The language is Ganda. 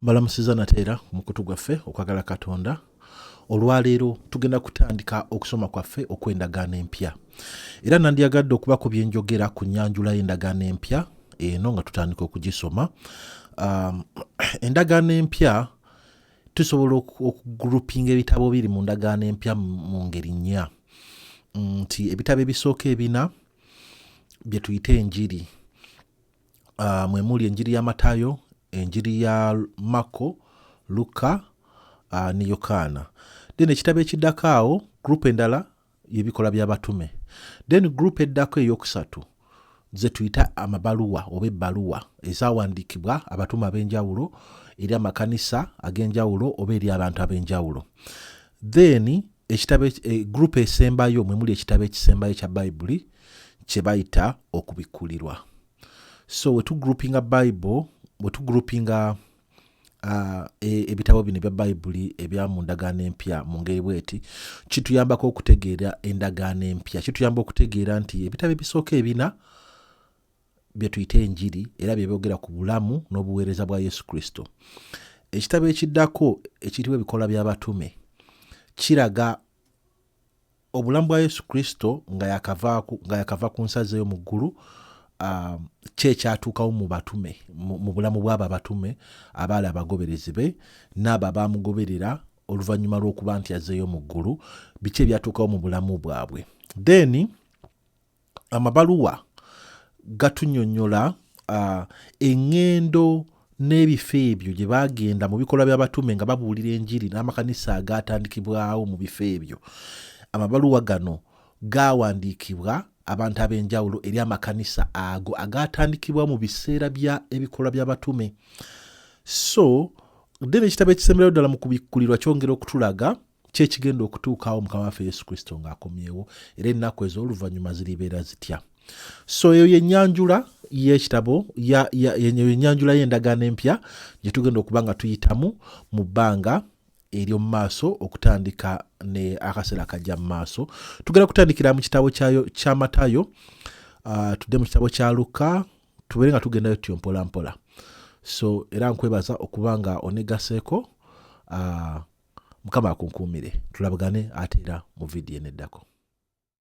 Mbalamusiza nate era ku mukutu gwaffe Okwagala Katonda. Olwaleero tugenda kutandika okusoma kwaffe okw'endagaano empya. Era nandyagadde okubako bye njogera ku nnyanjula y'endagaano empya eno nga tutandika okugisoma. Endagaano empya tusobola okugrupinga ebitabo biri mu ndagaano empya mu ngeri nnya. Nti ebitabo ebisooka ebina bye tuyita enjiri. Mwe muli enjiri ya Matayo, enjiri ya Makko, Luka ne Yokaana. Then ekitabo ekiddako awo group endala y'ebikolwa by'abatume. Then group eddako eyokusatu ze tuyita amabaluwa oba ebbaluwa ezawandiikibwa abatume ab'enjawulo eri amakanisa ag'enjawulo oba eri abantu ab'enjawulo. Then ekitabo group esembayo mwe muli ekitabo ekisembayo ekya Bayibuli kye bayita Okubikkulirwa. So we tugroupinga Bible, we tugroupinga ebitabo bino ebya Bayibuli ebya mu ndagaano empya mu ngeri bweti, kituyambako okutegeera endagaano empya. Kituyamba okutegeera nti ebitabo ebisooka ebina bye tuyita enjiri era bye byogera ku bulamu n'obuweereza bwa Yesu Kristo. Ekitabo ekiddako ekiyitibwa Ebikolwa by'Abatume kiraga obulamu bwa Yesu Kristo nga yakava ku nsazi eyo mu ggulu, ki ekyatuukawo mu batume, mu bulamu bw'abo abatume abaali abagoberezi be n'abo abaamugoberera oluvannyuma lw'okuba nti azzeeyo mu ggulu, biki ebyatuukawo mu bulamu bwabwe. Then amabaluwa gatunyonyola eŋŋendo n'ebifo ebyo gye baagenda mu bikolwa by'abatume nga babuulira enjiri n'amakanisa agaatandikibwawo mu bifo ebyo. Amabaluwa gano gaawandiikibwa abantu ab'enjawulo eri amakanisa ago agaatandikibwawo mu biseera bya ebikolwa by'abatume. So then ekitabo ekisemberayo ddala mu kubikkulirwa kyongera okutulaga ki ekigenda okutuukawo Mukama waffe Yesu Kristo ng'akomyewo, era ennaku ez'oluvannyuma ziribeera zitya. So eyo yenyanjula y'ekitabo, yenyanjula y'endagaano empya gye tugenda okuba nga tuyitamu mu bbanga ery'omu maaso okutandika ne akaseera akajja mu maaso. Tugenda kutandikira mu kitabo kya Matayo, tudde mu kitabo kya Luka, tubeere nga tugendayo tutyo mpola mpola. So era nkwebaza okuba nga onegaseeko. Mukama akunkuumire, tulabagane ate era mu vidiyo eneddako.